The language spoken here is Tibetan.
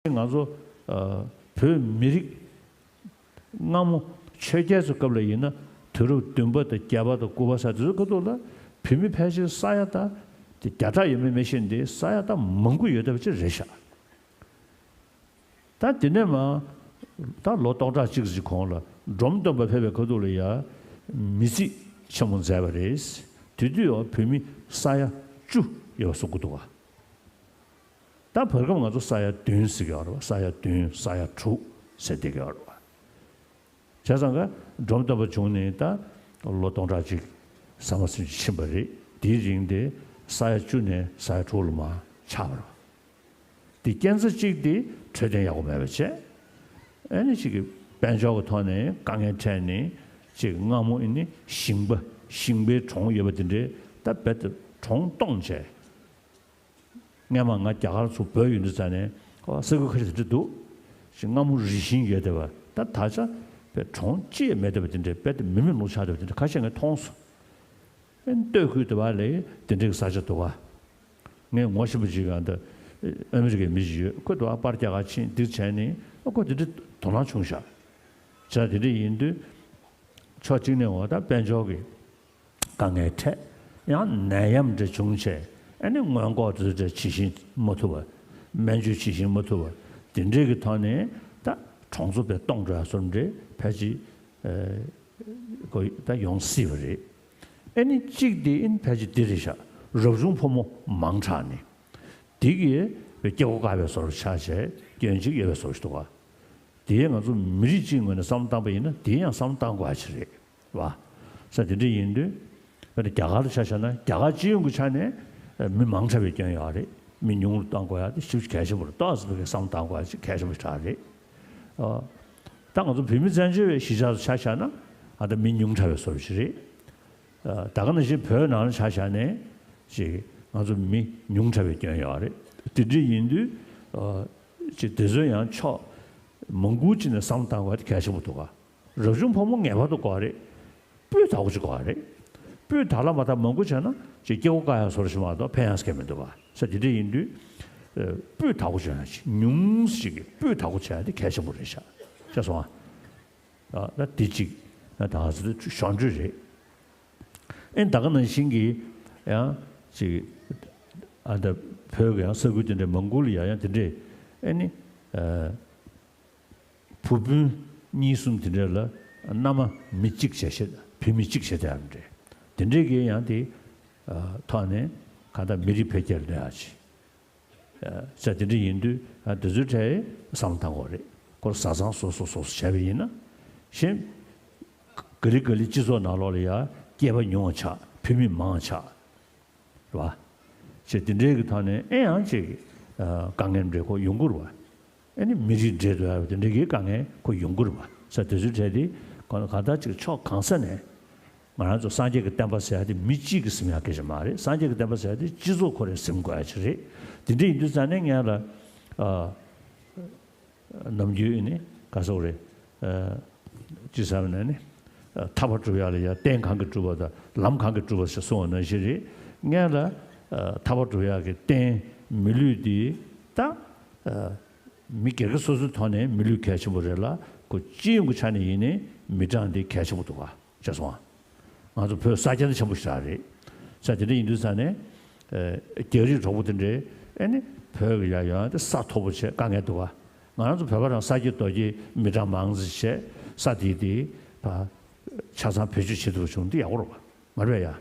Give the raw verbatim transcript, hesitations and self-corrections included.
ང་ཚོ་ཨ་བོད་མི་རིགས་སྔ་མོ་ཆོས་རྒྱལ་ཚོའི་སྐབས་ལ་ཡིན་ན། དུས་རབས་བདུན་པ་དང་བརྒྱད་པ་དང་དགུ་པ་ས་དེ་ཚོའི་ཁ་ཐུག་ལ་བོད་མི་ཕལ་ཆེར་ས་ཡ་ད་དེ་བརྒྱ་ཕྲག་ཡོད་མེད་མི་ཤེས་འདི་ས་ཡ་ད་མང་པོ་ཡོད་བསྡད་པ་ཅིག་རེད་ཤག་ད་དེ་ནས་མ་ད་ལོ་སྟོང་ཕྲག་གཅིག་ཙམ་གོང་ལ་འབྲོམ་སྟོན་པ་ཕེབས་པའི་ཁ་ཐུག་ལ་ཡ་མི་རྩིས་ཆེན་མོ་མཛད་པ་རེད། དེ་དུས་ཡང་བོད་མི་ས་ཡ་བཅུ་ཡོད་པ་གསུང་གི་འདུག་ག་ད་བར་སྐབས་ང་ཚོ་ས་ཡ་བདུན་ཟེར་གྱི་ཡོད་རེད་བ། ས་ཡ་བདུན། ས་ཡ་དྲུག་ཟེར་བསྡད་ཀྱི་ཡོད་རེད་བ། བྱས་ཙང་ཀ་འབྲོམ་སྟོན་པ་བྱུང་ནས་ད་ལོ་སྟོང་ཕྲག་གཅིག་ཟ་མ་ཟིན་ཕྱིན་པ་རེད། དེའི་རིང་དེ་ས་ཡ་བཅུ་ནས་ས་ཡ་དྲུག་ལ་མར་ཆག་པ་རེད་བ། དེ་རྐྱེན་རྩ་གཅིག་དེ་འཕྲོད་བསྟེན་ཡག་པོ་མེད་པ་བྱས། ཨ་ནི་ཅིག་གི་དཔལ་འབྱོར་གྱི་ཐོག་ནས་དཀའ་ངལ་འཕྲད་ནས་ཅིག་སྔ་མོ་ཨ་ནི་ཞིང་པ་ཞིང་པའི་གྲོང་ཡོད་པ་དེ་འདྲའི་ད་རྦད་དེ་གྲོང་སྟོངས་བྱས། སྔས་མ་ང་རྒྱ་གར་ཚུར་བོད་ཡོང་དུས་ཙ་ནས་ཨོ་ས་ཁུལ་ཁ་ཤས་དེ་འདྲ་འདུག་ཅིག་སྔ་མོ་རི་ཤིང་ཡོད་བསྡད་པ་ད་ད་ཆ་བས་གྲོང་ཅི་ཡང་མེད་བསྡད་པ་དེ་འདྲའི་རྦད་དེ་མེ་མེ་ལོང་ཆགས་བསྡད་པ་དེ་འདྲ་ཁ་ཤས་ངས་མཐོང་སོང་། ཨེ་སྟོད་ཁུལ་དེ་བ་ལས་དེ་འདྲའི་ས་ཆ་འདུག་ག་ངས་ངོ་ཤེས་པ་ཅིག་ག་འདི་ཨ་མི་རི་ཀའི་མི་ཞིག་ཡོད། ཁོ་དེ་བ་པར་རྒྱག་ག་ཕྱིན་འདི་བྱས་ནས་ཨ་ཁོ་དེ་འདྲའི་དོ་སྣང་བྱུང་ཤག་བྱས་དེ་འདྲ་ཡིན་དུས་ཕྱོགས་གཅིག་ནས་འོ་ད་དཔལ་འབྱོར་གྱི་དཀའ་ངལ་འཕྲད། ཡང་ནད་ཡམས་འདྲ་བྱུང་བྱས་ཨ་ནི་སྔོན་འགོག་དེ་འདྲ་ཇི་བཞིན་མ་ཐུབ་པ། སྨན་བཅོས་ཇི་བཞིན་མ་ཐུབ་པ་དེ་འདྲའི་གི་ཐོག་ནས་ད་གྲོང་ཚོ་བས་སྟོངས་འགྲོ་ཡ་བཟོ་འདྲ་ཕལ་ཆེར་ཨེ་གོ་ད་ཡོང་སྲིད་པ་རེད། ཨ་ནི་གཅིག་དེ་ཨ་ནི་ཕལ་ཆེར་འདི་རེད་ཤག་རབ་བྱུང་ཕོ་མོ་མང་དྲགས་ནས་དེ་གིས་སྐྱེ་སྒོ་བཀག་པའི་བཟོ་འདྲ་ཆགས་བྱས་སྐྱོན་ཅིག་ཡོད་པའི་བཟོ་འདྲ་ཞིག་འདུག་ག་དེ་ང་ཚོ་མི་རིགས་གཅིག་ངོས་ནས་བསམ་བློ་བཏང་པ་ཡིན་ན་དེ་ཡང་བསམ་བློ་བཏང་དགོས་ཡ་ཅིག་རེད། བ། ས་དེ་འདྲ་ཡིན་དུས། དཔེར་ན་རྒྱ་གར་ལ་ཆ་བཞག་ན་རྒྱ་གར་སྤྱི་ཡོངས་ཀྱི་ཆ་ནས་ཨ་མི་མང་དྲགས་པའི་སྐྱོན་ཡོད་རེད། མི་ཉུང་རུ་གཏང་དགོས་ཡ་དེ་ཞེ་པོ་གལ་ཆེན་པོ་རེད། ཏོག་ཙམ་གྱི་བསམ་བློ་གཏང་དགོས་ཡ་ཅིག་གལ་ཆེན་པོ་ཞིག་རེད། ཨ། ད་ང་ཚོ་བོད་མི་བཙན་བྱོལ་བའི་གཞིས་ཆགས་སུ་ཆ་བཞག་ན་ཨ་ད་མི་ཉུང་དྲགས་པའི་བཟོ་འདྲ་ཞིག་རེད། ཨ། ད་ག་ནང་བཞིན་བོད་ནང་ལ་ཆ་བཞག་ནས་ཅིག་ང་ཚོ་མི་ཉུང་དྲགས་པའི་སྐྱོན་ཡོད་རེད། དེ་འདྲ་ཡིན་དུས་ཨ་ཅིག་དེ་ཚོ་ཡང་ཕྱོགས་མང་པོ་ཅིག་ནས་བསམ་བློ་གཏང་དགོས་ཡ་དེ་གལ་ཆེན་པོ་འདུག་ག་རབ་བྱུང་ཕོ་མོ་ངེས་པར་དུ་དགོས་རེད། སྤུས་དག་པོ་ཅིག་དགོས་རེད། སྤུས་དག་ལ་མ་དག་མང་པོ་བྱས་ན་ཅིག་སྐྱེ་བོ་དཀའ་ཡ་བཟོ་འདྲ་ཞིག་མ་གཏོགས་ཕན་ཡག་གང་ཡང་མི་འདུག་ག་ས་དེ་འདྲ་ཡིན་དུས། ཨ། སྤུས་དག་པོ་བྱས་ན་ཅིག་ཉུང་ཞིག་གི་སྤུས་དག་པོ་བྱས་ཡ་དེ་གལ་ཆེན་པོ་རེད་ཤག་ཤེས་སོང་ཨ། ཨ། ད་དེ་གཅིག་ད་ག་ཚོད་ཞོར་འཕྲོས་རེད། ཨེ་ད་ག་ནང་བཞིན་གྱི་ཡང་ཅིག་ཨ་ད་བོད་ཀྱི་ཡང་ས་ཁུལ་དེ་འདྲ་མང་པོ་ལ་ཡང་ཡང་དེ་འདྲས་ཨེ་ནི། ཨ། བུ་སྤུན་གཉིས་གསུམ་དེ་འདྲ་ལ་མནའ་མ་མི་གཅིག་བྱས་བྱས་བུད་མེད་གཅིག་བྱས་བསྡད་ཡ་འདྲ། དེ་འདྲའི་གི་ཡང་དེ་ཨ་ཐོག་ནས་གང་ལྟར་མི་རིགས་འཕེལ་རྒྱས་ལ་གནོད་ཡ་ཅིག་ཨ་ས་དེ་འདྲ་ཡིན་དུས་ཨ་དེ་ཚོའི་གྲས་བསམ་བློ་བཏང་དགོས་རེད། ཁོ་བཟའ་ཚང་སོ་སོ་སོ་སོ་བྱས་པ་ཡིན་ན་གཞན་ག་ལེ་ག་ལེ་སྤྱི་ཚོགས་ནང་ལོགས་ལ་ཡ་སྐྱེས་པ་ཉུང་བ་ཆགས། བུད་མེད་མང་བ་ཆགས། རེད་བ། ཅེས་དེ་འདྲའི་གི་ཐོག་ནས་ཨེ་ཡང་ཅིག་ཨ་དཀའ་ངལ་འདྲ་ཁོ་ཡོང་གི་རེད་བ། ཨེ་ནི་མི་རིགས་འདྲེས་འགྲོ་ཡ་དེ་འདྲའི་གི་དཀའ་ངལ་ཁོ་ཡོང་གི་རེད་བ། ས་དེ་ཚོའི་གྲས་དེ་ཁོ་གང་ལྟར་ཅིག་ཕྱོགས་གང་ས་ནས་ང་རང་ཚོ་སངས་རྒྱས་ཀྱི་བསྟན་པ་ཟེར་ཡ་དེ་མི་གཅིག་གིས་ཟིན་ཡ་སྐད་ཆ་མ་རེད། སངས་རྒྱས་ཀྱི་བསྟན་པ་ཟེར་ཡ་དེ་སྤྱི་ཚོགས་ཁོ་རང་ཟིན་དགོས་ཡ་ཅིག་རེད། དེ་འདྲ་ཡིན་དུས་ཙང་ནས་ངས་ལ་ཨ། ནམ་རྒྱུན་ནི་ག་སོག་རེད། ཅི་བསམ་ན་ནི། ཐར་པ་སྒྲུབ་ཡག་ལ་ཡང་རྟེན་གང་གིས་གྲུབ་པ་དང་ལམ་གང་གིས་གྲུབ་པ་ཞེས་གསུངས་པ་ནང་བཞིན་རེད། ངས་ལ་ཐར་པ་སྒྲུབ་ཡག་གི་རྟེན་མི་ལུས་འདི་ད་མི་སྒེར་གྱི་སོ་སོའི་ཐོག་ནས་མི་ལུས་གལ་ཆེན་པོ་རེད་ལ་ཁོ་སྤྱི་ཡོངས་ཀྱི་ཆ་ནས་ཡིན་ནའི་མི་གྲངས་འདི་གལ་ཆེན་པོ་འདུག་ག་ཅེས་གསུངས། ང་ཚོ་བོད་ས་ཆ་འདི་ཆེན་པོ་ཞིག་རེད། ས་དེ་འདྲ་ཡིན་དུས་ས་ནས། རྒྱ་རིགས་གྲོགས་པོ་དེ་འདྲས་ཨེ་ནི་བོད་ཀྱི་ཡ་ཡོང་དེ་ས་མཐོ་པོ་བྱས་དཀའ་ངལ་འདུག་ག་ང་རང་ཚོ་བོད་པ་རང་ས་སྐྱེས་རྡོ་སྐྱེས་མི་གྲངས་མང་ཙམ་བྱས་ས་དེ་དེ་ཆ་ཚང་བེད་སྤྱོད་བྱེད་ཐུབ་པ་བྱུང་འདི་ཡག་པོ་རེད་པ་མ་རེད་ཡ།